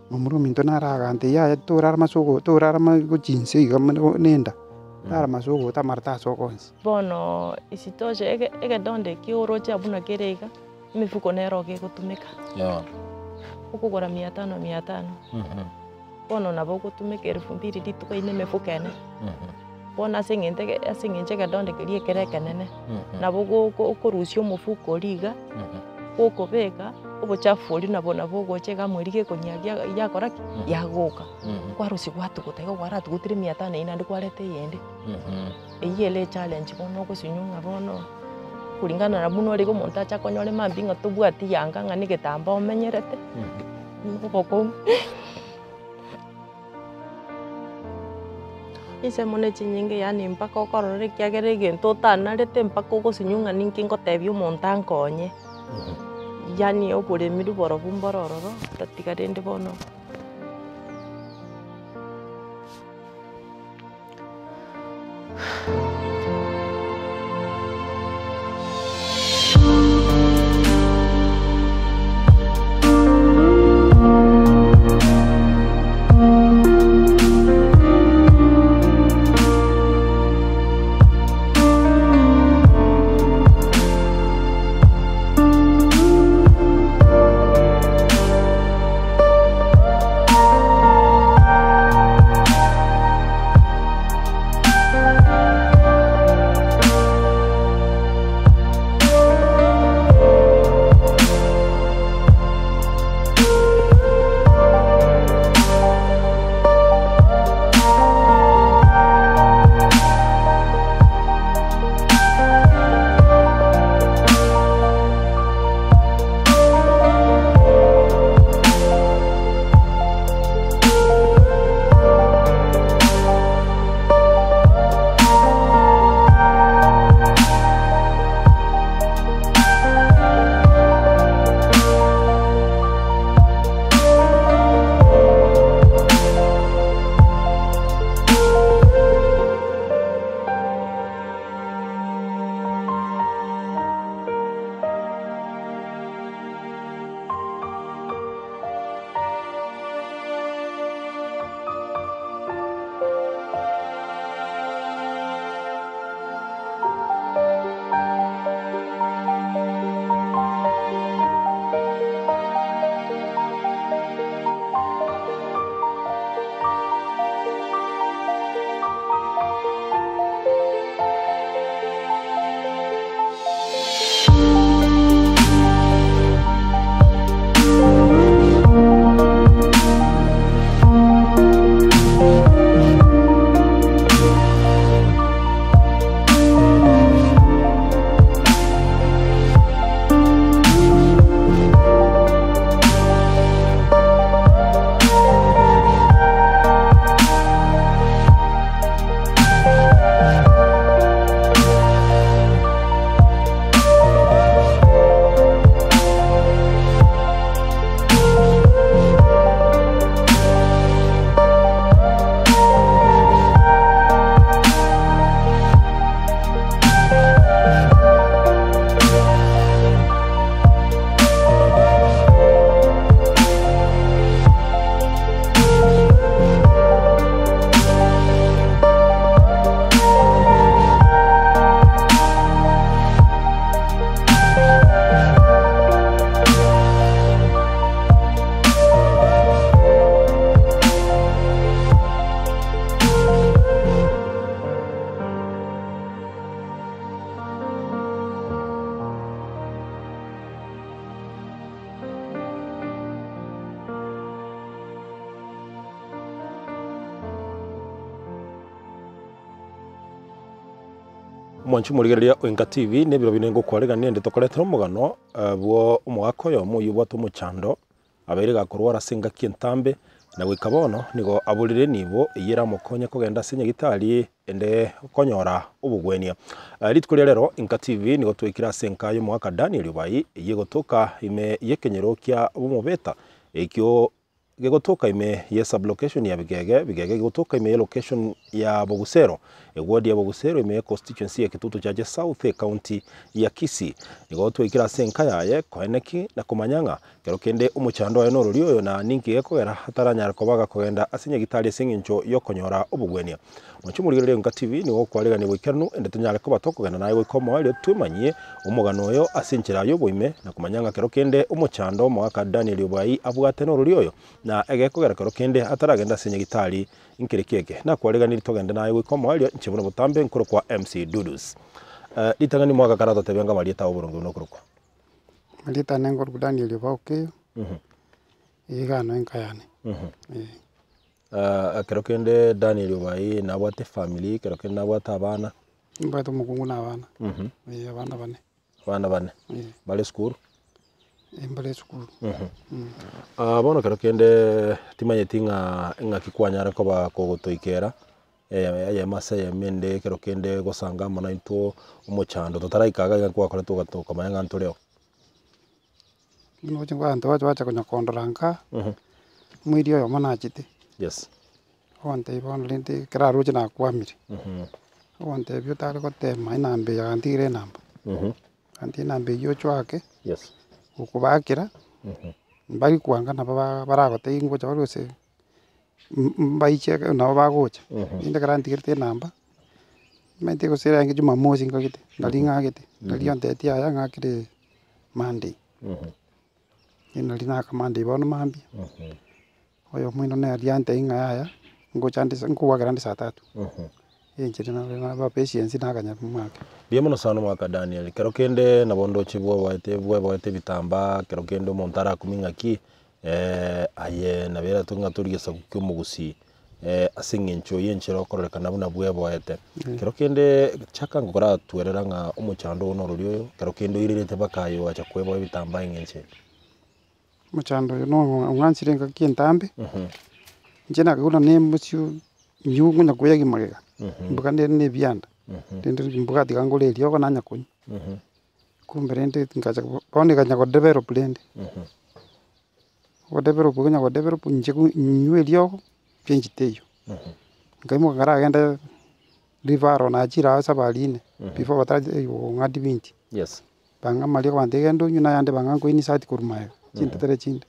Momura ominto naro agantebia yaya torara mase torara gochia inse iga na enda, rara mase ogote amara tasoka onsi. Bono isitoshe ege egedonda ekio oroche abwo buna kere iga, emefuko nero iga egotumeka. Okogora mia tano mia tano, bono nabo ogotumeka elfu mbili rituko ime emefuko ene. Bono ase eng'ente ege ase eng'encho egedonda keria ekere ekenene, nabo go go okorusia omofuko oria iga, gokobeka, obochafu boria nabo nabo ogocha iga amo eria gekonyia gia yakora ki? Yagoka. Kwarusia gwatuguta igo kwaratugutire mia tano eywo naende kwareta eyende. Eywo ere echallenge bono ogosinywa ng'a bono, kulingana na buna ore iga omonto ache akonyore mambia ng'a tobwati yanga ng'a na egetambaa omenyerete, obokong'u. Chinsemo ne chinyinge yaani mpaka okorora ekiagera egento otanarete mpaka ogosinywa ng'a ninki ngotebia omonto ankonye, yaani oboremi riborobwo mboro ororo, tatiga rende bono. Omwanchi omorigereria o Enka TV, na ebiro bine ngokwaregania inde tokoretera omogano bwo omogaka oyomo oyio obwate omochando, abeire gakorwara ase engaki entambe, na goika bono nigo aborire enibo eyio eramokonye kogenda ase nyagitari ende konyora obogwenia. Rituko ria rero Enka TV nigo twaikire ase enka y'omogaka Daniel Obayi, eyio egotoka ime y'ekenyoro kia Bomobeta, ekio. gegotoka ime ye sub-location ya Bigege, Bigege gegotoka ime ye location ya Bogusero, eward ya Bogusero ime ye constituency ya Kitutu Chache South ecounty ya Kisii. Nigo twaikire ase enka yaye koeneki na komanya ng'a kero kende omochando oye norori oyo na ninki gekogera ataranyare koba gakogenda ase nyagitari ase eng'encho yokonyora obogwenia. Mwanche omorigereria Enka TV nigo okwaregania goikeranu ende tonyare koba tokogenda naye goika omoerio twemanyie omogano oyo ase enchera y'oboime na komanya ng'a kero kende omochando omogaka Daniel Obai abwate norori oyo na egekogera kero kende ataragenda ase nyagitari nkere kieke. Nakwareganirie togende naye goika omoerio inche buna botambe nkorokwa MC Dudus. Ritang'ani omogaka karatotebia ng'a amarieta ao oboronge buna okorokwa. Amarieta ane nkorokwa Daniel Obai Okeyo, iga no enka yane, eh. Ekero kende Daniel Obai nabwate efamiri, ekero kende nabwate abana. Nimbwate omokungu na abana, eh abana bane. Abana bane, bare esukuru? Eh mbare esukuru. Bono ekero kende timanyeti ng'a eng'aki kwanyara koba kogotoikera, eyemo ase eyemo ende ekero kende gosanga amo naintwe omochando totaraika iga iga kwakorete ogato okamanya ng'a ntoreo. Buna oche abanto bacha bacha konya kondora nka, omoiri oyomo nachete, Yes. ogontebia bono rende ekero aroche nakwamire, ogontebia otare gotema enamba eye agantigera enamba, agantiga enamba eywo ochoake, Yes. gokobakera, mbari kwanga nabo ba baragotebia ngocha bare gose mbaiche nabo bagocha, rende ekero antigerete enamba, omanyete gose yarenge jumamosi nkagete, nari ng'agete, nari antebetie yaya ng'akire Monday. Nari naka Monday bono mambia, oyomo nere antebia ng'a yaya, ngocha nde nkobwakera nde saa tatu, enchera naro naba patience naganya mwake. Mbuya mono sana omwaka Daniel, kero kende nabo ndoche bwoboete bweboete ebitambaa, kero kende omonto arakumie ng'aki, aye nabo eratwe ng'a tori gesaku kia omogusii. Ase eng'encho y'enchera okororekana buna bweboete. Kero kende chaka ngokoratwerera ng'a omochando oyo norori oyo, kero kende oirerete mpaka aye ogacha kweboa ebitambaa eng'encho eye. Omochando oyo noyo ong'anchire engaki entambe, inche nakagure na emosio inwe nkonya koyagi magega, mbuga nere na ebianda, rende mbuga tiga ngore eriogo nanya konywa, kumbe rende ngacha bono ekanya godevelop rende. Ogodevelop konya godevelop inche nywe eriogo, change teiyo. Nkaimoka nkaragende referral nachire aa safari ine, before batari kong'admit, Yes. bang'a amariogo bantebia genda onywe na ayande bang'a nko insert korwa magega, chintetere chinde.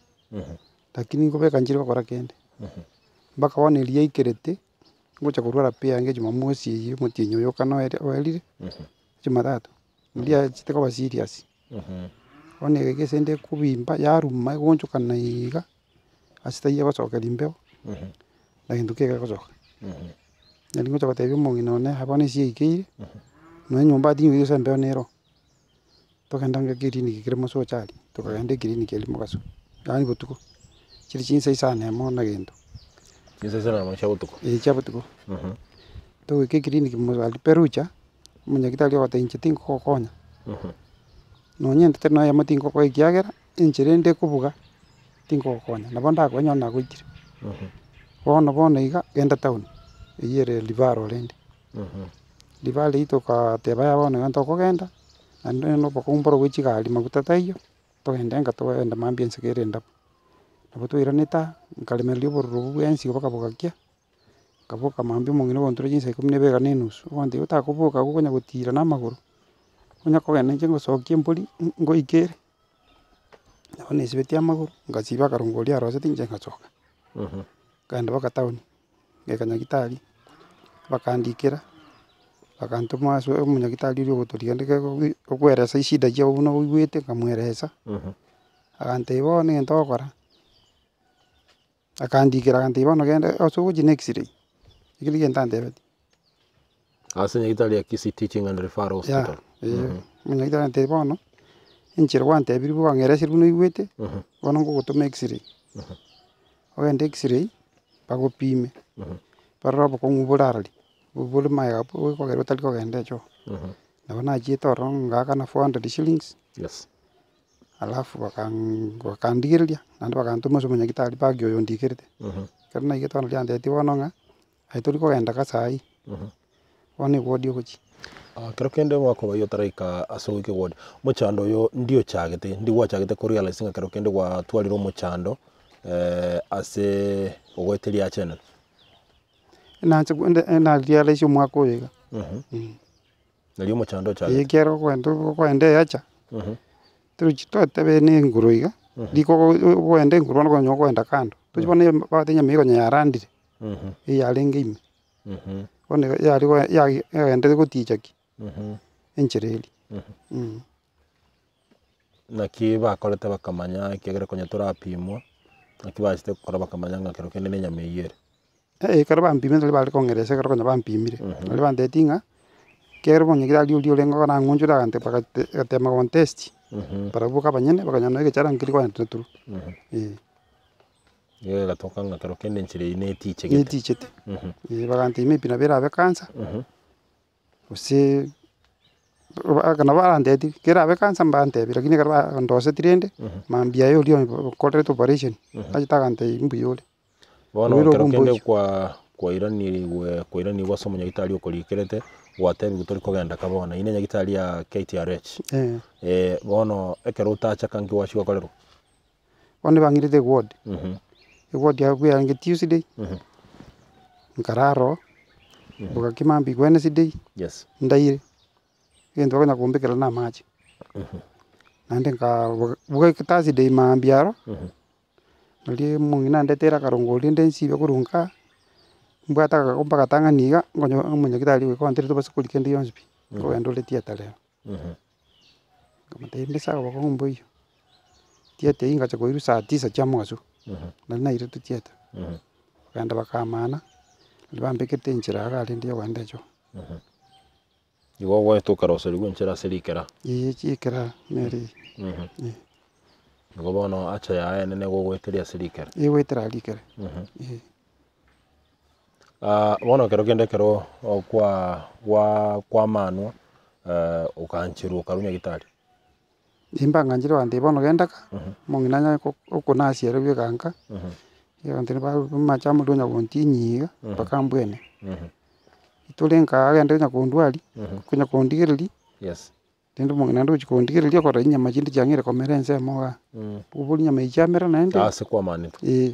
Lakini nkobeka nchire gokora kende, mpaka bono eria yaikerete, ngocha korwara pi yange jumamosi eywo omotienyi oyo okane oere oerire, jumatatu, riria yachete koba serious. Bono ege gese ende ekobimba yaruma egoonchokana iga, ase taiyo egosokeria embeo, na gento ki egegosoka. Nari ngocha gotebia omong'ina one aa bono ase yaikeire, nonya enyomba atinywe gose embeo nero, togende ange ekiriniki kere mosocho aria, tokagenda ekiriniki eria mogaso, yaani botuko, chire chinsa isano emo na gento. Chinsa isano na emo chia botuko? Eeh chia botuko. Togoika ekiriniki mogaso aria perucha. Omonyagitari ogoteba inche tinkogokonya, nonye entete noyemo tingokoa ekiagera, enchera ende ekobuga, tinkogokonya, nabo ndakoe onye nagoitire. Bono bono iga, genda town, eywo ere referral rende. Referral eywo tokaateba yaya bono iga tokogenda, naende na obokong'u mboro bwe chigari maguta taiyo, togende nka togende mambia ense kere endabu. Nabo twairanete aa, nkaremereria obororo obwo bwensi mpaka bogakia. Nkaboka mambia omong'ina ogontura chinsa ikomi na ibere na enusu, ogontebia otakoboka abwo okonya gotira na amagoro, onya kogenda inche ngosokia embori ngoike ere, nabo nesibetie amagoro, ngasiba akarongo oria arosetie inche ngasoka. Nkaenda mpaka town, ngaika nyagetari, bakandikera, bakantoma ase omonyagitari oria ogotoria rende okoeresa eshida chiago buna oigwete, nkamweresa, agantebia bono egento ogokora. Akandikera agantebia bono genda ase ogochia na x-ray, ekio nakio egento antebetie. Ase nyagetari ya Kisii Teaching and Referral Yeah, Hospital. eh, omonyagitari agantebia bono, enchera gwantebirie bwang'eresire buna oigwete, bono ngogotoma x-ray. Ogende x-ray, bagopime, barore obokong'u bore arari, bore magega abwo bokogera otari kogenda echoo. Nabo nachiete ororo ngaakana 400 shillings. Yes. Alafu bakandigereria, naende bagantoma ase omonyagitari bag oyo ondikerete. Ekero naigete bono riria antebetie bono ng'a aye tori kogenda gose ayio, bono eward ogochia. Ekero kende gwakoba otaraika ase ogoika eward, omochando oyo ndi ochagete, ndi gwachagete korealize ng'a ekero kende gwatwarire omochando. Ase ogoeteria achenete. Nache nariarisia omwaka oyo iga. Nario omochando ochagete. Ekiagera okoenda okoenda eacha, torochi twatebe na enguru iga, riko okoenda enguru bono okonyora okoenda kando, tochi bono babwate enyama eywo konya yarandire, eyarenge ime, bono iga yare yagenderete goticha ki, enchera eria. Naki bakorete bakamanya ekiagera konya torapimwa, naki bachete gokora bakamanya ng'a kero kende nenyama eyio ere. Ekero bampimete nario bare kong'eresa ekero konya bampimire, nario bantebetie ng'a, ekero omonyagitari oria orenge iga nang'unchore agante bagate agatema gontesti, barabwo boka abanyene bakanyora nonya egechara nkeri koenderera turu, eh. Igo egatoka ng'a kero kende enchera eyio netichegete. Netichete, bagantebia maybe nabo erabe cancer. Gose nabo arantebi kerabe cancer mbantebi lakini ekero bandoseti rende, mambia yaye oria okorete operation, achete agantebia mbuya ore. Bono Oboira ekero obwo kende mboiyo. kwa kwairaniriwe kwairanigwe ase omonyagitari okorikerete, gwatebigwe tori kogenda ka bono, eyio ne enyagitari ya KTRH. Eh. Bono ekero otachaka nki gwachia gokorerwa? Bono ebang'irete eward, eward abwo yarenge Tuesday, nkarara oo, bogaki mambia Wednesday, Yes. ndaire, egento bakonya kombekera na amache, naende nkaa boka Thursday mambia aro, nario omong'ina andeteire akarongo rende nsibe korwa nkaa, mbwate agakombe agatang'ani iga, nkonye omonyagitari goika ontebi tobasa korika kende gionsi pi, nkogenda ore theatre rero. Nkamotebia mbisa obokong'u mboiyo, theatre eywo ngacha koirwa saa tisa chia mogaso, nari nairetwe theatre, bakaenda bakamana, riria bambekete enchera iga rende ya kogenda echoo. Igo ogoeta okaroserigwa enchera ase rikera. Eeh chikera nere eye, eh. Igo bono acha yaye enene gogoeteria ase rikera. Egoetera rikera, eh. Bono ekero kende ekero okwa gwa kwamanwa okancherwa okarwa nyagitari. Nimbang'anchire bantebia bono genda ka, omong'ina anyare ko okonasi ere bweka nka, egento ba amache amorero onya gontinyia iga, mpaka mbwene. Tore nka agende onya kondwaria, konya kondigereria. Yes. Rende omong'ina onde ogochia kondigereria okorora chinyama chinde chiang'eire komera ensemo igaa, obori nyama eye chiamera naende, Ase kwamanete. eh,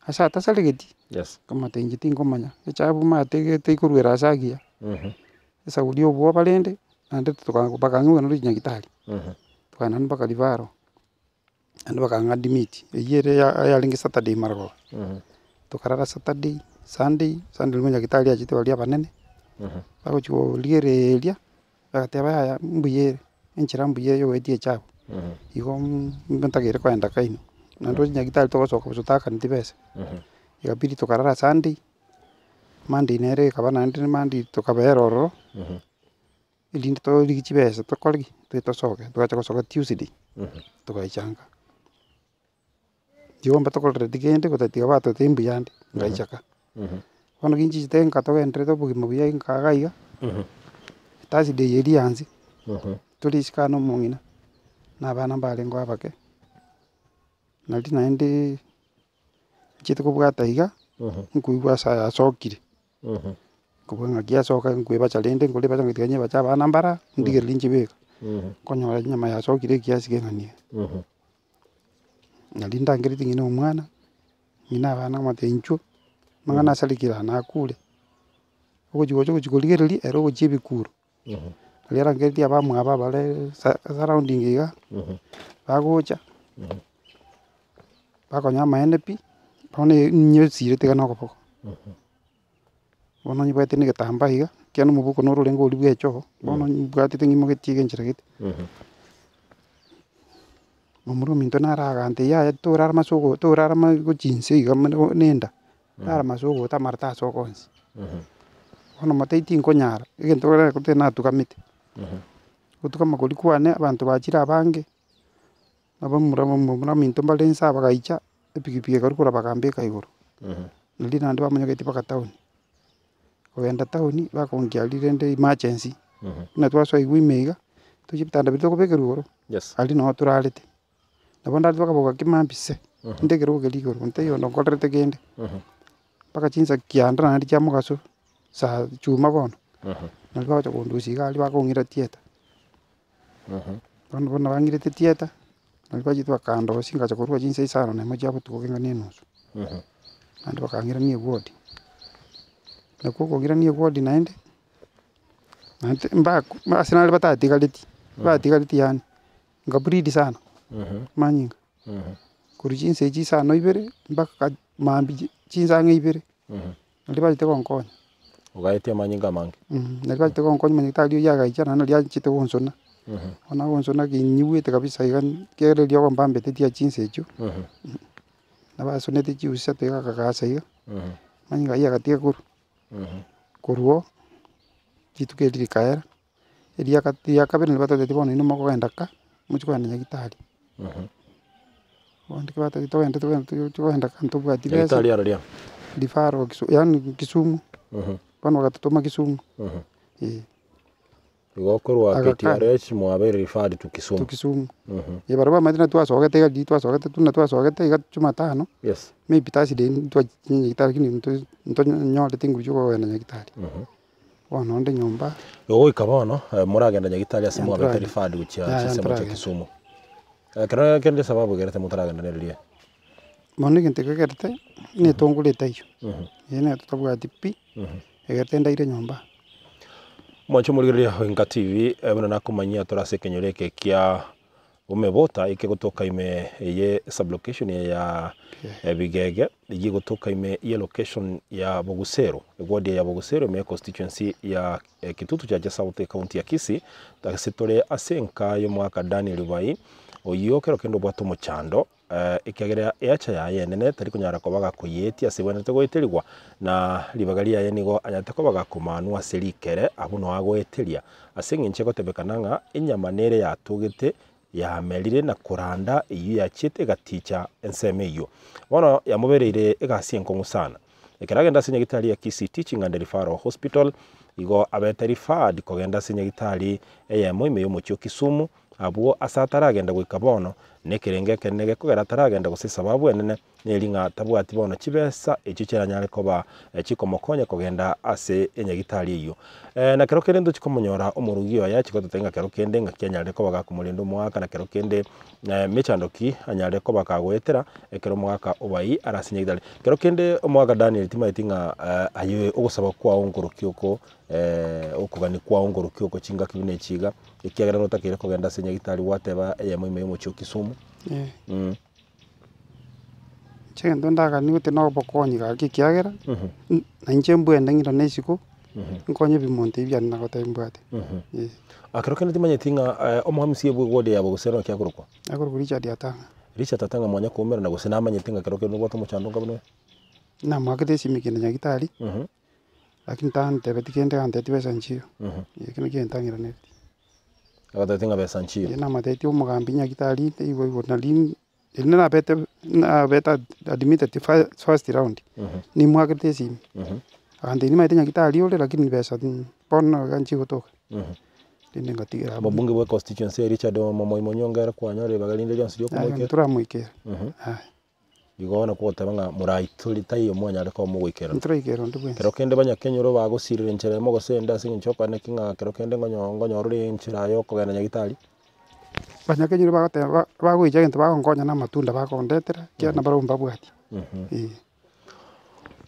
ase atasaregeti, Yes. nkamotebia inche tinkomanya, echabu omanyete iga teikorwera ase agiya, esauri obwoba rende, naende toka bakang'igwa naende nyagitari, tokagenda naende mpaka referral, naende bakang'a admit, eywo ere ya yarenge Saturday marogoba, tokarara Saturday, Sunday, Sunday nigo nyagitari achete baria abanene, bagochi korigereria. Bagateba yaya mbuya ere, enchera mbuya ere yogoetia echabu, igo ntakeire kogenda kaino, naende roche nyagetari togosoka bosa otaakaneti besa, ekabidi tokarara Sunday, Monday nere ekaba naende Monday tokabera ororo, erinde torigie chibesa tokore ki? Toche tosoke, togacha gosoka Tuesday, togaicha nka. Igo mbatokorereti kende gotatiga batotebia mbuya ande, ngaichaka. Bono ginchichete nka togenderete obogima buya nka iga iga, Thursday eye riansi, tore isiko aa na omong'ina, na abana mbarenge abake, nari naende nchiete kobwata iga, nkoigwa ase aya asokire, nkobua ng'aki asoka nkoebacha rende nkorebacha ngatiga nyebache abana mbara, ndigererie nchibeka, nkonyora enyama yasokire ekiasi keng'ani iga. Nari ndangereti ng'ina omwana, ng'ina abana nkamotebia inchuo, amang'ana asarekire aya nakure, ogochi gocha ogochi korigereria ere ogochia ebikuro, riria arangeretie abamwabo abare sa surrounding iga, bagocha, bakonyora amaene pi, bono nyesirete iga na okoboko. Bono nyebwate na egetambaa iga, ekiagera na omoboko noro orenge oria bwa echoo, bono mbwatete ng'imogetie iga enchera gete. Momura ominto naro agantebia yaya torara mase ogo torara ma gochia inse iga muna na enda, rara mase ogoto amara tasoka onsi. Bono motebie tinkonyara, egento ore natugamete, gotugama koria kwane abanto bachire abange, abamura momura ominto mbare inse aba bagaicha, epikipiki ekarwa korwa bakambeka igoro, nario naende bamonyogeti mpaka town, kogenda town bakongia rende emergency, buna twasoigwa ime iga, tochia ebitanda biria tokobekerwa igoro, Yes. aria noo torarete. Nabo ndarete bakaboka kimambia se, inde ekerogo keria igoro, ntaiyo onde onkorerete kende, mpaka chinsa kianda naende chia mogaso, saa chuma bono, nario bagocha kondusia iga aria bakong'ira theatre. Bono buna bang'irete theatre. Nario bachete bakandosia ngacha korwa chinsa isano na emo chia botuko keng'ana na enusu. Naende bakang'irania ewodi. Nakwo okong'irania ewodi naende, naende mbaku ase nare batatigareti, batigareti yaani, nka bleed sana, manyinga. Korwa chinsa echi isano ibere, mpaka mambia chinsa ang'e ibere, nario bachete gonkonya. Ogaetia amanyinga amange. Nario bachete gonkonya omonyagitari oyio agaicha naende nario anchete gonsona, bono agonsona kinyigwete kabisa iga ekiagera eriogo mbambete tia chinsa echio, nabo asonete chiusi isato iga akagacha iga, manyinga aywo agatiga korwa, korwa oo, rituko erio rikaera. Eria ria kabere nario batotebeti bono inwe mokogenda ka, mochie kogenda nyagetari. Bono ekero batotebeti togende togende tochie kogenda ka ntobwati besa, Nyagetari aroria? Referral kisu yaani Kisumu, bono bagatotoma Kisumu, eh. Igo korwa Agakana. KTRH mwabeire referred to Kisumu. To Kisumu. Eh barabwo bamaete buna twasogete iga riria twasogete buna twasogete iga Jumatano, Yes. maybe Thursday ntwachia nyagetari lakini nto ntonyoreti nguru chia kogenda nyagetari. Bono onde nyomba. Igo goika bono, moragenda nyagetari ase mwabete Ntoragenda. referred gochia Yaya, chinsemo chia ntoragenda. Kisumu. Ekero kende esababu egerete motaragenda neriria? Bono egento kegerete, na etongoro etaiyo, eye nero totabwati pi, egerete ndaire nyomba. Mwanche omorigereria o Enka TV, buna nakomanyia tore ase ekenyoro eke kia Omebota eke gotoka ime eye sublocation ya Bigege, eyio egotoka ime ye location ya Bogusero, eward ya Bogusero ime ye constituency ya Kitutu Chache South ecounty ya Kisii, ase tore ase enka y'omogaka Daniel Obai, oyio kero kende obwate omochando ekiagera eacha yaye enene tari konyara koba gakoyeetia ase ebwenerete goeterigwa, na ribaga riaye nigo anyarete koba gakomanwa ase rikere abwo noo agoeteria, ase eng'encho egotebekana ng'a enyama nere yatogete yamerire na koranda eyio yachiete egaticha ensemo eyio. Bono yamobereire egasi enkong'u sana. Ekero agenda ase nyagitari ya Kisii Teaching and Referral Hospital, igo abete referred kogenda ase nyagitari eyemo ime y'omochie o Kisumu, Abwo ase ataragenda goika bono, nekerengo ekenene gekogera ataragenda gose esababu enene neri ng'a tabwati bono chibesa echio chiranyare koba chikomokonya kogenda ase enyagitari eyio. Na kero kende ntochi komonyora omorugi oye achi gototebia ng'a kero kende ng'aki anyarire koba gakomorenda omogaka na kero kende mechando ki anyarire koba kagoetera ekero omogaka obai are ase enyagitari. Kero kende omogaka Daniel timaeti ng'a aye ogosaba kwao nkoroki oko okogania kwao nkoroki oko chingaki buna echi iga. Ekiagera notakeire kogenda ase nyagitari gwateba eyemo ime y'omochie o Kisumu. Inche egento ndaganie gose na obokonyi gaki ekiagera, na inche mbwende ng'irane isiko, nkonye ebimonto ebi biane nagotebia mbwate, eh. Ekero kende timanyeti ng'a omohamisi bwe ward ya Bogusero naki akorokwa? Akorokwa Richard Atang'a. Richard Atang'a mwanya koumerana gose namanyete ng'a kero kende nobwate omochando onga buna oyo? Namoakete esimi kende nyagitari. Lakini tantebeti kende agantebia besa nchiyo, ekio nakio gentang'iranetie. Agotebetie ng'a besa nchiyo. Eeh namotebetie omogambi nyagitari igo igo nari riria nabete nabete admitted first round, nimwakerete esimi, agantebia nimanyete nyagitari ore lakini besa bono iga nchigotoka, rende ngatigera abwo. Omobunge bwe constituency Richard Omomoi Monyonga ere kwanyora ribaga rinde rionsi riokomoikera. Ntoramoikera, yaya. Igo bono kogoteba ng'a moraitore taiyo mwanyare koba mogoikerana. Ntoraikera onde bwensi. Kero kende banyakenyoro bagosirera enchera emo gose ende ase eng'encho y'okoenda ki ng'a kero kende ngonyo ngonyora ore enchera y'okogenda nyagetari. Banyakenyoro bagoteba ba bagoicha egento bagonkonya na amatunda bakondetera, ekiagera nabarabwo mbabwati, eh.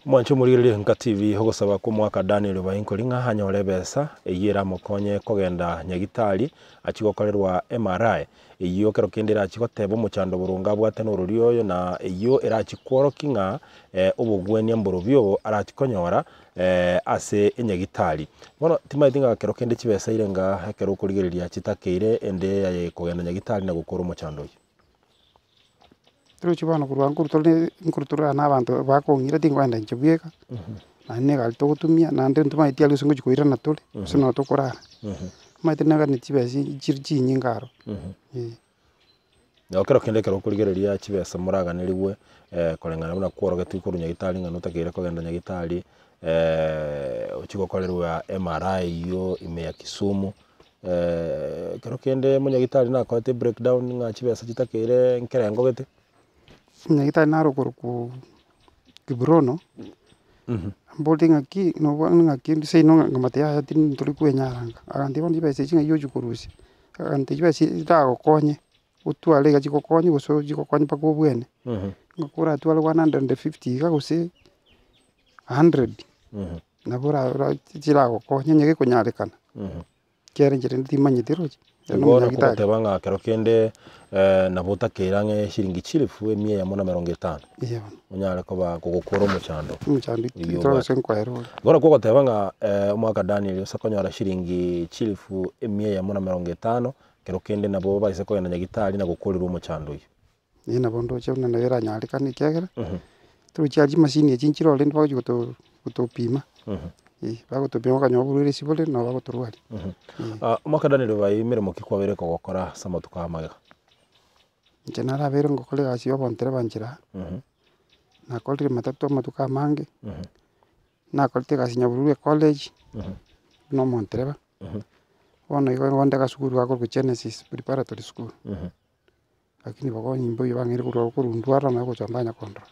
Omwanche omorigereria Enka TV ogosaba kw'omwaka Daniel Obayinkori ng'a anyore ebesa eyio eramokonye kogenda nyagitari achie gokorerwa MRI eyio kero kende erachie goteba omochando boronge abwate norori oyo na eyio erachie kworokia ng'a obogwenia mborobio obo arachie konyora ase enyagitari. Bono timanyeti ng'a kero kende chibesa ire nga ekero okorigereria chitakeire ende aye kogenda nyagitari na gokora omochando oyio. Torochi bono korwa nkorutore nkorutorora na abanto bakong'ira tinkoenda inche bweka, naende na egari togotumia, naende ntomanyeti aria gose ngochi koirana tore, gose noo tokorara. Omanyete nagani chibesa chire chinyinge aro, eh. Nabo kero kende ekero okorigereria chibesa moraganeriwe koreng'ana buna kworogetigwe korwa nyagetari ng'a notakeire kogenda nyagetari ochie gokorerwa MRI eywo ime ya Kisumu. Ekero kende omonyagitari nakoete breakdown ng'a chibesa chitakeire nkerengo gete. Omonyagitari naro okorokwa Kiprono, amborie ng'aki nobua ng'aki seino nkamotebia yaya tindi ntori kwenyara nka, agantebia bono chibesa echi ng'ai ochi korusia, agantebia chibesa echi chiragokonye. Otware iga chigokonye gose chigokonye mpaka obwene, ng'a koratware 150 iga gose 100, nabo ora ora chiragokonye onye gekonyarekana, ekiagera inche rende timanyeti roche, ere Igo nomonyagitari. nokogoteba ng'a kero kende nabo otakeire ang'e shiringi chilifu emia eyemo na emerongo etano, Eeh bono. onyare koba kogokora omochando. Omochando Oyio tore obwate. gose nkoera ore. Igo nakwo ogoteba ng'a omwaka Daniel ase okonyora shiringi chilifu emia eyemo na emerongo etano, Kero kende nabo baise kogenda nyagitari na gokorerwa omochando oyio. Inche nabo ndoche buna nabo eranyarekane ekiagera, torochi aria chimashini echi nchire orende bagochi goto gotopima, eh, bagotopima bakanyora oborwaire ase bore nabo bagotorwaria, eh. Omwaka Daniel bai emeremo ki kwabeire kogokora ase amatuko aya amagega? Inche narabeire ngokora egasi ya obontereba nchera aa, nakorire matatu amatuko amange, nakorete egasi Nyabururu ecollege, buna omontereba. Bono igo onde agasukuru gakorokwa Genesis Preparatory School, lakini bono mbuya bang'eire korwa korwa ndwara nabo gocha mbanya kondora.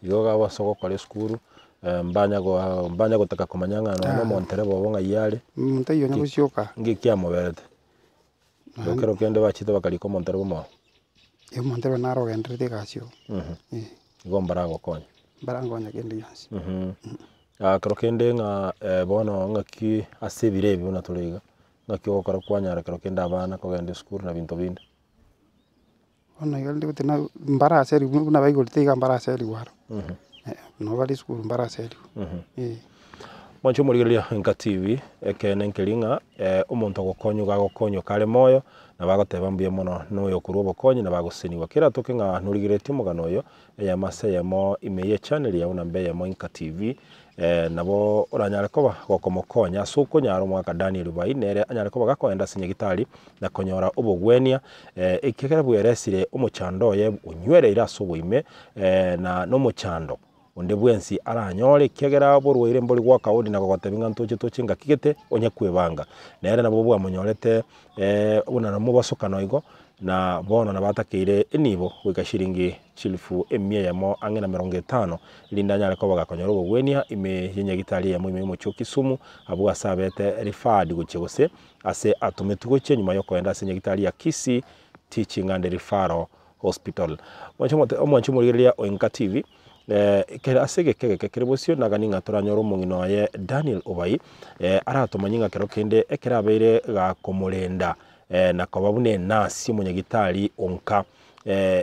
Igo iga ase ogokora esukuru, mbanya goa mbanya gotaka komanya ng'a nonye omontereba obo ng'ai are, Omonto oyio onye gosioka. Ng'iki kiamoberete? Naende. Ekero kende bachete bakarika omontereba omwabo. Omontereba naro ogendererete egasi oo. Igo mbaragokonye. Mbarangonya kende gionsi. Kero kende ng'a bono ng'aki ase ebiro ebi buna tore iga, ng'aki ogokora kwanyara kero kende abana kogenda esukuru na binto binde. Bono iga rende goteba mbaraserigwe buna baigorete iga mbaraserigwe aro, nabo bare esukuru mbaraserigwe, eh. Mwanche omorigereria Enka TV, ekeene nkeri ng'a omonto ogokonywa iga agokonywa kare moyo, nabo agoteba mbuya mono na oyo okorwa obokonyi nabo agosesenigwa. Kera atoke ng'a norigereretie omogano oyo, eyemo ase eyemo ime ye channel yao namba eyemo Inka TV, nabo oranyare koba gokomokonya ase okonyara omwaka Daniel Bai nere anyare koba gakoenda ase nyagitari na konyora obogwenia, ekiagera bweresire omochando oye onywereire ase oboime na nomochando onde bwensi aranyore ekiagera oborwaire mbori goaka hodi na gogotebia ng'a ntoche toche ngaki gete onye kwebanga. Nere nabo bwamonyorete buna namobasokano igo, na bono nabo atakeire enibo goika shilingi chilifu emia eyemo ang'e na emerongo etano, erinde anyare koba gakonyora obogwenia ime ye nyagitari eyemo ime y'omochie o Kisumu, abwo ase abete referred gochia gose ase atometwe gochia nyuma yokoenda ase nyagitari ya Kisii Teaching and Referral Hospital. Mwanche omote omwanche omorigereria o Enka TV, ekere ase egeka egeke kere bosio nagani ng'a toranyore omong'ina oye Daniel Obai, aratomanye ng'a kero kende ekero abeire gakomorenda na koba buna enasi omonyagitari o nka,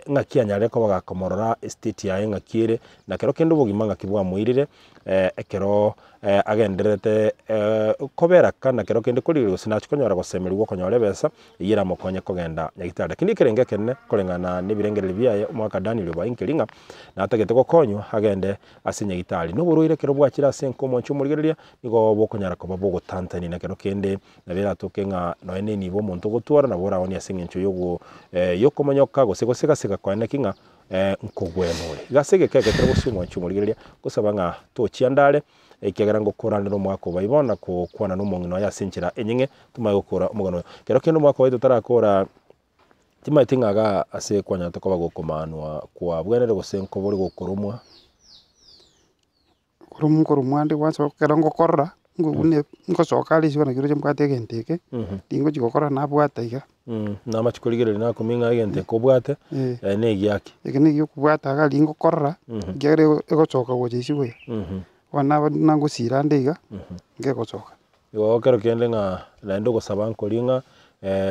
ng'aki anyare koba gakomorora estate yaye ng'aki ere, na kero kende obogima ng'aki bwamoirire, ekero agendererete kobera ka na kero kende korigereria gose nachia konyora gosemerigwa okonyora ebesa, eyio eramokonye kogenda nyagitari. Lakini ekerengo ekenene koreng'ana na ebirengererio biaye omwaka Daniel obainkeria ng'a natagete gokonywa agende ase nyagitari. Na oborwaire ekero bwachire ase enka omwanchi omorigereria, nigo bokonyara koba bogotantania na kero kende nabo eratoke ng'a nonya na enibo omonto ogotwara nabo oraonie ase eng'encho yogo yokomonyoka gose gosegasega kwaye naki ng'a nkogwena ore. Iga ase egeka eke ekero gose omwanchi omorigereria, ngosaba ng'a tochia ndare, ekiagera ngokoranera omwaka obo igo na gokwana nomong'ina oye ase enchera enyeng'e, tomanye gokora omogano oyo. Kero kende omwaka oye totarakora, timanyeti ng'a igaa ase kwanyarete koba gokomanwa kwabwenire gose nkobore gokoromwa. Koromwa nkoromwa ande kwansa ekero ngokorora, ngobune ngosoka are isiko naki roche mbwate egento eke, tingochi gokora nabwata iga. Namache korigereria nakumia ng'a egento eke obwate, na egiaki. Eke na egiokobwata iga riria ngokorora, ekiagera ego egosoka gocha isiko iga. Bono naba nagosira ande iga, ngegosoka. Igo ekero kende ng'a naende ogosaba nkoria ng'a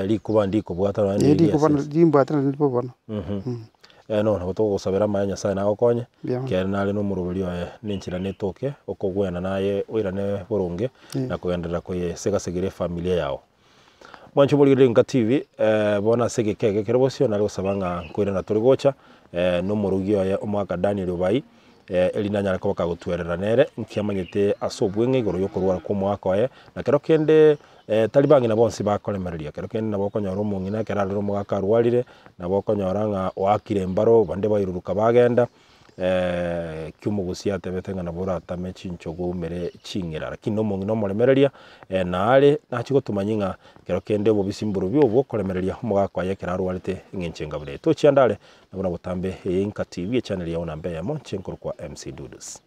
rikuba ndikobwata nonya Eh riria rikuba ase. rimbwate naende ribe bono. Nonya nabo togogosabera amaya Nyasaye nagokonye, Mbuya mono. ekiagera nare na omoroberi oye na enchera netoke, okogwena naye oirane boronge, na kogenderera koyesegasegera efamilia yago. Mwanche omorigereria Enka TV, bono ase egeka eke kere bosio nare gosaba ng'a nkoirana tore gocha, na omorogi oye omwaka Daniel Obai, erinde anyare koba kagotwerera nere, nki amanyete ase obweng'e igoro yokorwara kwa omwaka oye, na kero kende tari bang'ina bonsi bakoremereria, kero kende nabo okonyora omong'ina ekero arorire omogaka arwarire, nabo okonyora ng'a oakire embaro, bande bairuruka bagenda. Ekio omogusia atebete ng'a nabo oratame chinchogu oumere ching'ira. Lakini nomong'ina omoremereria, nare nachie gotomanyia ng'a ekero kende obobisi mborobio obwo okoremereria omogaka oye ekero arwarete eng'encho enga buna eye. Tochia ande are, nabo nabotambe eye Inka TV echannel yao namba eyemo, inche nkorokwa MC Dudus.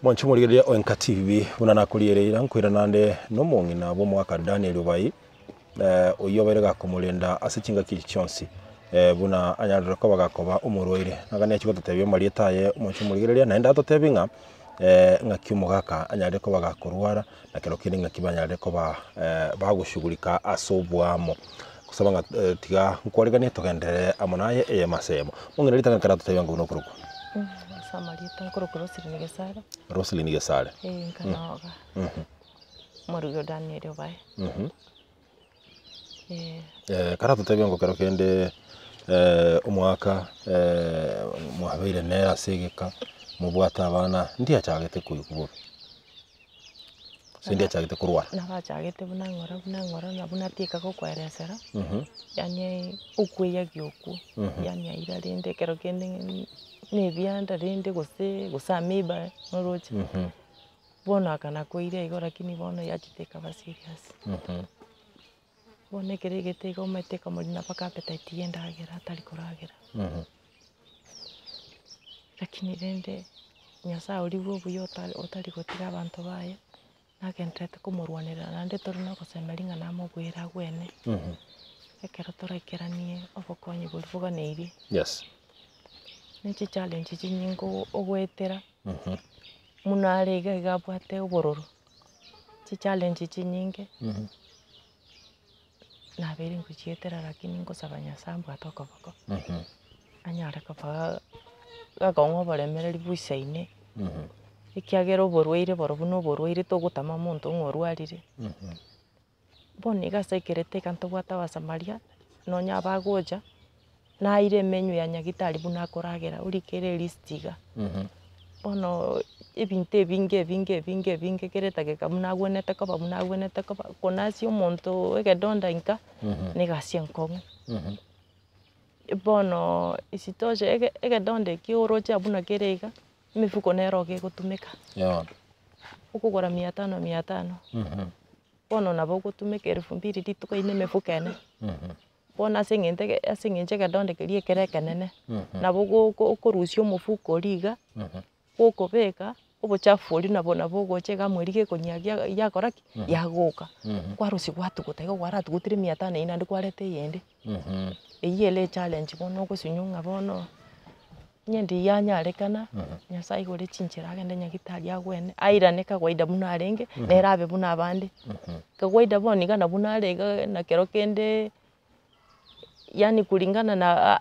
Mwanche omorigereria o Enka TV, buna nakoriereire nkoirana nde nomong'ina bw'omogaka Daniel Obai, oyio obeire gakomorenda ase chingaki echi chionsi, buna anyarire koba gakoba omorwaire. Nagani achie gototebia amarieta aye omwanche omorigereria, naende atotebie ng'a ng'aki omogaka anyarire koba gakorwara, na kero kende ng'aki banyarire koba bagoshughulika ase oboamo. Gosaba ng'a tiga nkwariganie togenderere amo naye eyemo ase eyemo. Omong'ina ritang'ani ekero atotebia ng'a buna okorokwa. Ase amarieta nkorokwa Roselyn Gesare. Roselyn Gesare. Ee, nkanoga. Omorwio Daniel Obae. Ee. Ekero atotebia ng'a ekero kende omwaka mwabeire nere ase egeka, mobwate abana, ndiachagete koigwa bobe? Gose ndiachagete korwara? Nabo achagete buna ng'ora buna ng'ora na buna tieka gokoeresera, yaani okweyagia okwo, yaani aira rende ekero kende na ebianda rende gose gose ameiba noroche. Bono akana koiria igo lakini bono yachete ekaba serious. Bono ekero egete igo omanyete ekamorina mpaka appetite ya endagera atari koragera. Lakini rende Nyasaye oria bwa obuya otari otari gotiga abanto baye, nagendererete komorwanerera naende tore na ogosemeria ng'a namobuere agwene, ekero toraikeranie obokonyi boria boganeirie. Yes. Ne chichallenge chinyinge ogoetera, buna are iga iga abwate obororo, chichallenge chinyinge, nabeire nkochietera lakini nkosaba Nyasaye ambwate okoboko, anyare koba gakong'a oboremereri boisaine, ekiagera oborwaire boro buna oborwaire togotama monto ng'a orwarire. Bono iga ase ekerete iga ntobwate abasamaria, nonya abagocha, naire emenyu ya nyagitari buna akoragera orikere elist iga. Bono ebinto ebinge ebinge ebinge ebinge kera edageka buna agwenerete koba buna agwenerete koba, konasia omonto egedonda inka, na egasi enkong'u. Bono isitoshe ege egedonda ekio oroche abwo buna kere iga, emefuko nero iga egotumeka. Okogora mia tano mia tano. Bono nabo ogotumeka elfu mbili rituko ime emefuko ene. Bono ase eng'ente ege ase eng'encho egedonda keria ekere ekenene, nabo go okorusia omofuko oria iga, gokobeka, obochafu oria nabo nabo ogocha iga amo eria gekonyagia yakora ki? Yagoka. Kwarusia gwatuguta igo kwaratugutire mia tano eywo naende kwareta eyende. Eywo ere echallenge bono ogosinywa ng'a bono. Onye ndiyo anyarekana, Nyasaye aigore chinchera agende nyagetari agwene, airane kawaida buna arenge, nere abe buna abande. Kawaida bono iga nabwo nare iga na kero kende, yaani kulingana na a-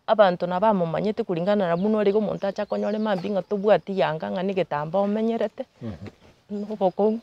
abanto nabamomanyete kulingana na buna ore iga omonto ache akonyore mambia ng'a tobwati yanga ng'a na egetambaa omenyerete, na obokong'u.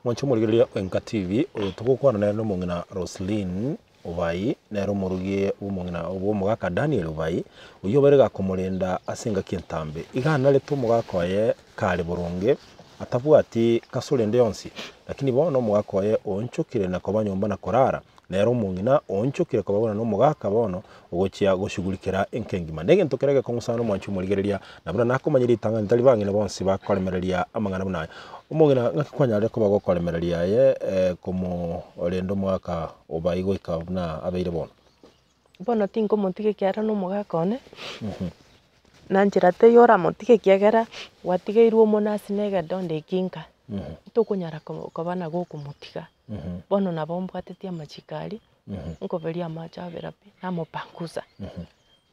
Mwanche omorigereria o Enka TV, oyo togokwana nere nomong'ina Roselyn Obai, nere omorugi bw'omong'ina bw'omogaka Daniel Obai, oyio obere gakomorenda ase engaki entambe. Iga anarete omogaka oye kare boronge, atabwati kasore ende yonsi, lakini bono omogaka oye oonchokire na koba nyomba na korara, Nere omong'ina oonchokire koba buna nomogaka bono, ogochia goshugurikera enka engima. Negento kere egekong'u sana omwanchi omorigereria, na buna nakomanya ritang'ani tari bang'ina bonsi bakoremereria amang'ana buna aya. Omong'ina ng'aki kwanyarire koba gokoremereria aye komorenda omogaka obae goika buna abeire bono? Bono tinkomotiga ekiagera na omogaka one, na nchera teiyo oramotige ekiagera gwatigeirwe omonasi na egedonda eke inka, tokonyara koba nagokomotiga. Bono nabo mbwatetie amachiko aria, nkoberia amache abera pi, namopangusa,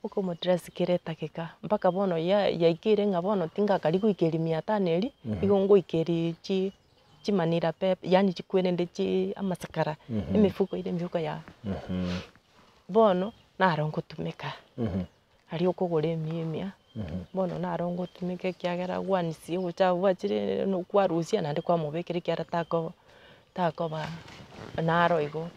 okomodress kera edageka, mpaka bono ya yaikeire ng'a bono tingakari goikeria mia tano eria, igo ngoikeria chi chimanira pep yaani chikwerende chi amasakara, emifuko ere emifuko ya bono, naro ngotumeka. Aria okogora emia emia, bono naro ngotumeka ekiagera gwanisia obochafu bwachire kwarusia naende kwamobekera ekiagera tako takoba naro igo.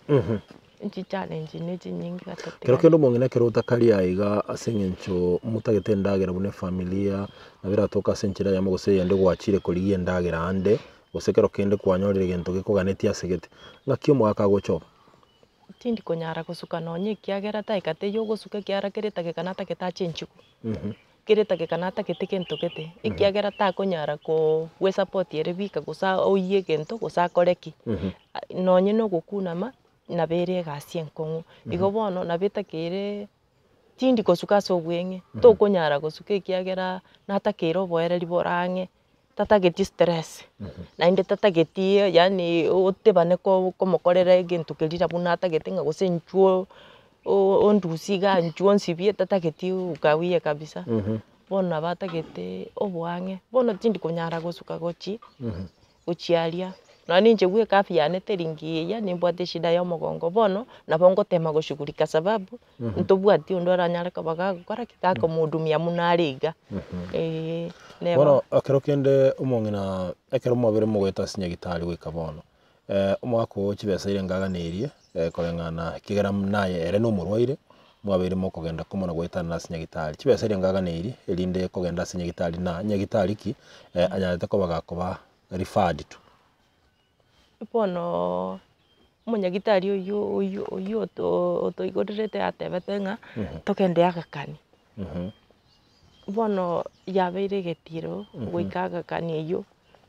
Chichallenge ne chinyinge Kero gatotigani. kende omong'ina ekero otakari aiga ase eng'encho motagete endagera buna efamilia, nabo eratoke ase enchera eyemo gose eyende gwachire korigia endagera ande, gose ekero kende kwanyorire egento gekoganetie ase gete, ng'aki omogaka agocha obo? Tindi konyara gosuka nonye ekiagera tageka teiyo ogosuka ekiagera kera edageka natagete ache enchugu, kera edageka natagete gento gete, ekiagera takonyara koo gwesupport ere bika gose oyie egento gose akore ki, nonye na ogokunama nabo ere egasi enkong'u. Igo bono nabo etakeire. Tindi kosuka ase obweng'e, tokonyara gosuka ekiagera natakeire oboereri bore ang'e, tatageti stress, naende tatageti yaani otebane ko komokorera egento keria nabwo natagete ng'a gose inchuo o- ondusie igaa inchuo onsibie tatageti ukawie kabisa. Bono nabo atagete oboang'e, bono tindi konyara gosuka gochia gochia aria, nonye na inche bweka afya yane teri ngiya, nimbwate eshida ya omogongo, bono, nabo ngotema goshughulika sababu, ntobwati onde oranyare koba gagokora ki, gakomohudumia buna are iga, eh, neba. Bono ekero kende omong'ina ekero mwabere mogoeta ase nyagitari goika bono, omwaka oo chibesa eria ngaganeirie koreng'ana ekiagera naye ere na omorwaire, mwabeire mokogenda komo na goetana ase nyagitari. Chibesa eria ngaganeirie erinde kogenda ase nyagitari na nyagitari ki anyarete koba gakoba referred to. Bono omonyagitari oywo oywo oywo oto otoigorerete atebete ng'a togende Aga Khan. Bono yabeire egetiro goika Aga Khan eywo,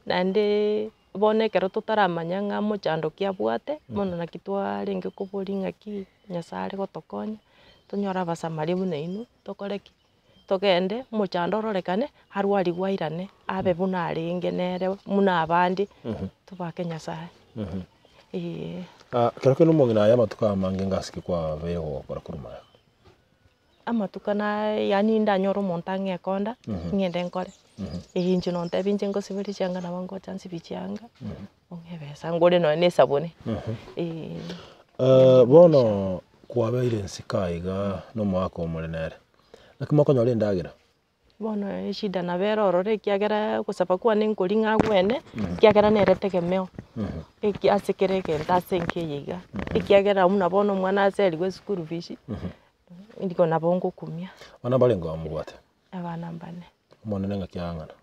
naendeee bono ekero totaramanya ng'a mochando ki abwate, bono naki twarenge koboria ng'aki Nyasaye are gotokonya, tonyore abasamaria buna inwe, tokore ki? Togende, omochando ororekane, arwarigwe airane, abe buna arenge nere buna abande, tobake Nyasaye, eeh. Ekero kende omong'ina aye amatuko amange ngasike kwabeire gogokora korwa magega. Amatuko na yaani ndanyore omonto ang'e ekonda, ng'ende nkore, eeh inche nontebia inche ngosiberie chianga nabo ngocha nsibie chianga, ong'e ebesa ngore nonye na esabuni, eeh. Bono kwabeire nsike aiga na omogaka omore nere, naki mokonyora endagera? Bono eshida nabo ere ororo ekiagera ogosaba kwane nkori ng'a agwene, ekiagera nere tegemeo, eki ase kera egento ase enka eye iga, ekiagera buna bono omwana aserigwe eschool fees, nigo nabo ngokumia. Abana mbarenge bamobwate? Abana mbane. Omonene ng'aki ang'ana?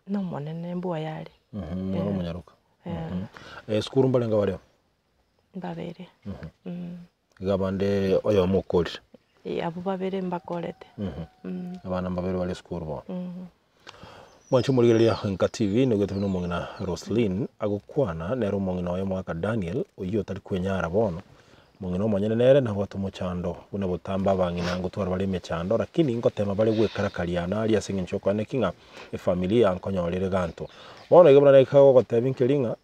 Na omonene mbuya are. Omwana omonyaroka. Esukuru mbarenge bareo? Mbabere. Iga abande oyomo okorire. Ee, abwo babere mbakorete. Abana mbabere bare esukuru bono. Mwanche omorigereria Nka TV nigo buna omong'ina Roselyn agokwana nere omong'ina oye omogaka Daniel oyio otari kwenyara bono. Omong'ina omonyene nere nabwate omochando buna botambe abang'ina ngotwara bare emechando lakini ngotema bare gwekarakaria naria ase eng'encho yokoaneki ng'a efamilia nkonyorere ganto. Bono iga buna naika gogotebia nkeri ng'a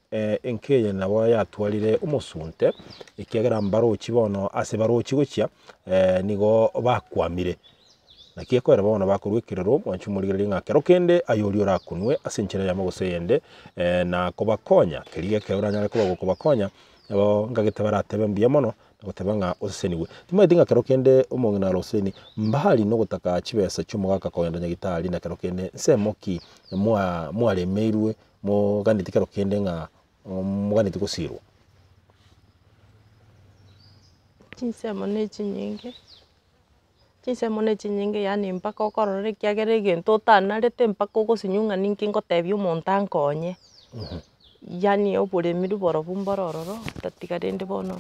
Enka eye nabo yatwarire omosunte, ekiagera mbarochi bono ase barochi gochia, nigo bakwamire. Naki ekorera bono bakorwa ekerero, mwanche omorigererie ng'a kero kende aye oria orakunwe ase enchera eyemo gose eyende, na kobakonya keria gekero oranyare koba gokobakonya, nabo nkagete baratebe mbuya mono, na goteba ng'a osesenigwe. Timanyeti ng'a kero kende omong'ina Roseni mbari nogotaka chibesa chi'omogaka kogenda nyagitari na kero kende nsemo ki mwa mwaremeirwe Moganeti kero kende ng'a moganeti gosirwa. Chinsemo na echinyinge, chinsemo na echinyinge yaani mpaka okorora ekiagera egento otanarete mpaka ogosinywa ng'a ninki ngotebia omonto ankonye, yaani oboremi riborobwo mboro ororo, otatiga rende bono.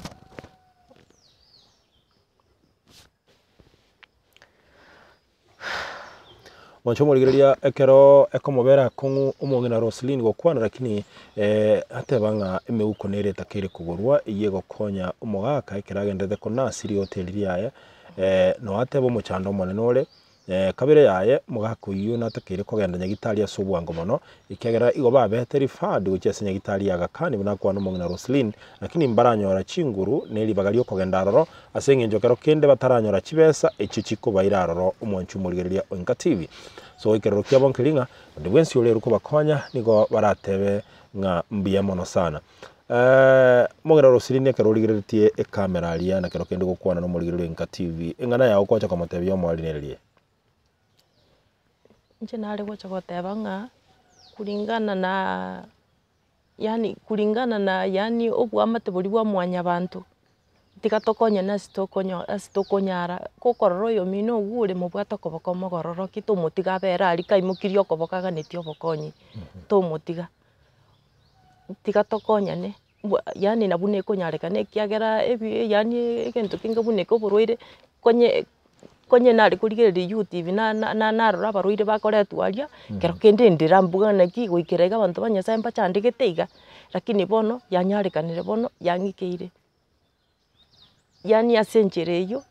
Mwanche omorigereria ekero ekomobera akong'u omong'ina Roselyn gokwana lakini ateba ng'a emeuko nere etakeire kogorwa eyio egokonya omogaka ekero agenderete konasi riote riaye nonya ateba omochando omonene ore kabere yaye omogaka oyio natakeire kogenda nyagitari ase obwango mono ekiagera igo babete referred gochia ase nyagitari ya Aga Khan buna akwana omong'ina Roselyn lakini mbaranyora chinguru ne ribaga riokogenda aroro Ase engencho kero kende bataranyora chibesa echio chikobaira aroro omwanchi omorigereria o Enka TV. So ekerero kiabo nkeri ng'a onde bwensi orerwe kobakonya nigo baratebe ng'a mbuya mono sana. Omong'ina Roselyn ekero origereretie ecamera aria na kero kende gokwana na omorigereria o Enka TV, eng'ana yao okocha komotebia omoarinererie. Inche nare gocha goteba ng'a kulingana na yaani kulingana na yaani oboamate boria bwa mwanyabanto, tiga tokonyane ase tokonyo ase tokonyara, gokorora oyomino ogure mobwate okoboko mogororokie tomotiga abere aria kaimokirie okoboko aganetie obokonyi, tomotiga. Tiga tokonyane bwa yaani nabwo nekonyarekana ekiagera ebi yaani egento kenge buna eke oborwaire konye. Konye nare korigereria youtube na- na- na- narora abarwaire bakoretwa aria, ekero kende ndira mbuga naki goikera iga abanto ba Nyasaye mbachandegete iga, lakini bono yanyarekanire bono yang'ikeire. Yaani ase enchera eywo.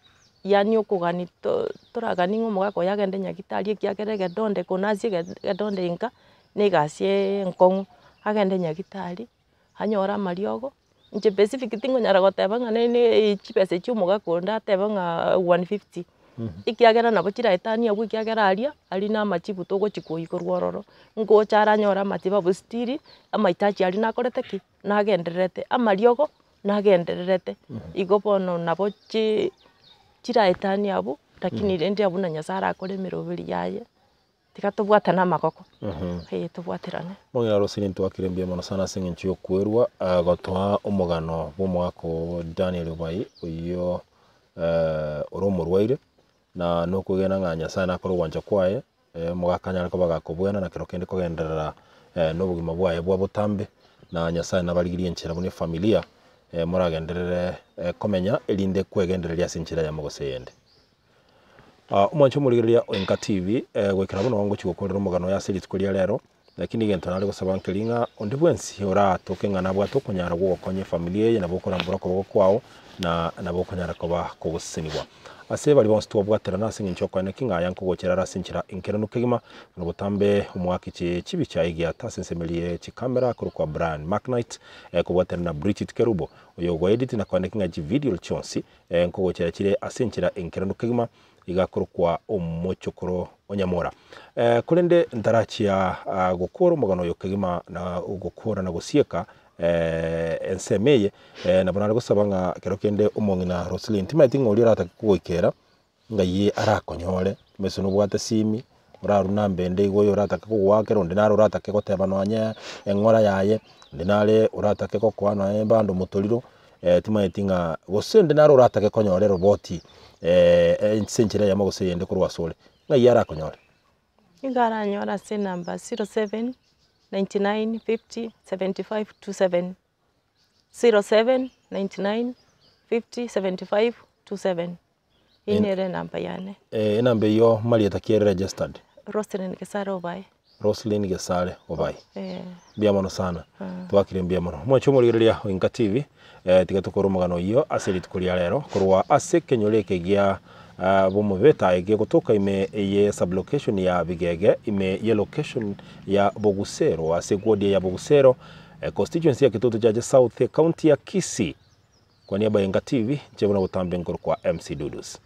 Yaani okogani to toragani ng'a omogaka oyo agende nyagetari ekiagera egedonde konasie ege egedonde inka, na egasi enkong'u, agende nyagetari, anyore amariogo, inche pacific tingonyara goteba ng'a nene chibesa echio omogaka onde atebe ng'a 150, ekiagera nabo chiraetanie abwo ekiagera aria, aria na amachibu togochi koiywa korwa ororo, ngocha aranyore amatibabu still, amahitaji aria nakorete ki? Nagendererete, amariogo nagendererete, igo bono nabo chi chiraetanie abwo, lakini rende abwo na Nyasaye arakore emeroberi yaye, tiga tobwatane amagoko, eh tobwaterane. Omong'ina Roselyn twakire mbuya mono sana ase eng'encho y'okwerwa gotoa omogano bw'omogaka oo Daniel Obayi oyio ore omorwaire, na nokwegena ng'a Nyasaye nakore ogwancha kwaye, omogaka anyare koba gakobwena na kero kende kogenderera nobogima bwaye bwa botambe, na Nyasaye nabarigirie enchera buna efamilia moragenderere komenya erinde kwegendereria ase enchera eyemo gose eyende. Omwanche omorigereria o Enka TV, goikera bono ngochia gokorera omogano oyo ase rituko ria rero, lakini egento nare gosaba nkeri ng'a onde bwensi oratoke ng'a nabwate okonyara gwa ogokonya efamilia eye nabo okorambora okoboko kwao, na nabo okonyara koba kogosesenigwa. Ase baria bonsi twabwaterana ase eng'encho y'okoeneki ng'a aya nkogochera are ase enchera enkeranu kegima, buna botambe omoaki chi chibicha egiata ase ensemo ye chikamera korokwa Brian McKnight, kobwaterana na Bridget Kerubo, oyo ogoedit na koeneki ng'a chividio chionsi nkogochera chire ase enchera enkeranu kegima, iga akorokwa omochokoro o Nyamora. Korende ntarachia gokora omogano oyo kegima na gokora na gosieka ensemo eye, nabo nare gosaba ng'a ekero kende omong'ina Roselyn timanyeti ng'a oria oratake kogoikera, ng'ai arakonyore, mese nobwate simi, orarwe namba ende igo oyo oratake kogoakera, onde nare oratake goteba nonye eng'ora yaye, onde nare oratake gokoa nonye bando motoriro, timanyeti ng'a gose onde nare oratake konyora eroboti ase enchera eyemo gose eyende korwa asore, ng'ai arakonyore? Nigo aranyore ase enamba 07 99 50 75 27, 07 99 50 75 27, Eyio nere enamba yane. Enamba eyio marieta ki ere registered? Roselyn Gesare Obae. Roselyn Gesare Obae. Mbuya mono sana. Twakire mbuya mono. Mwanche omorigereria o Inka TV, tiga tokore omogano oyio ase rituko ria rero korwa ase ekenyoro eke gia Bomobeta egegotoka ime ye sublocation ya Bigege ime ye location ya Bogusero ase ward ya Bogusero constituency ya Kitutu Chache South ecounty ya Kisii. Kwa niaba ya Inka TV, inche buna botambe nkorokwa MC Dudus.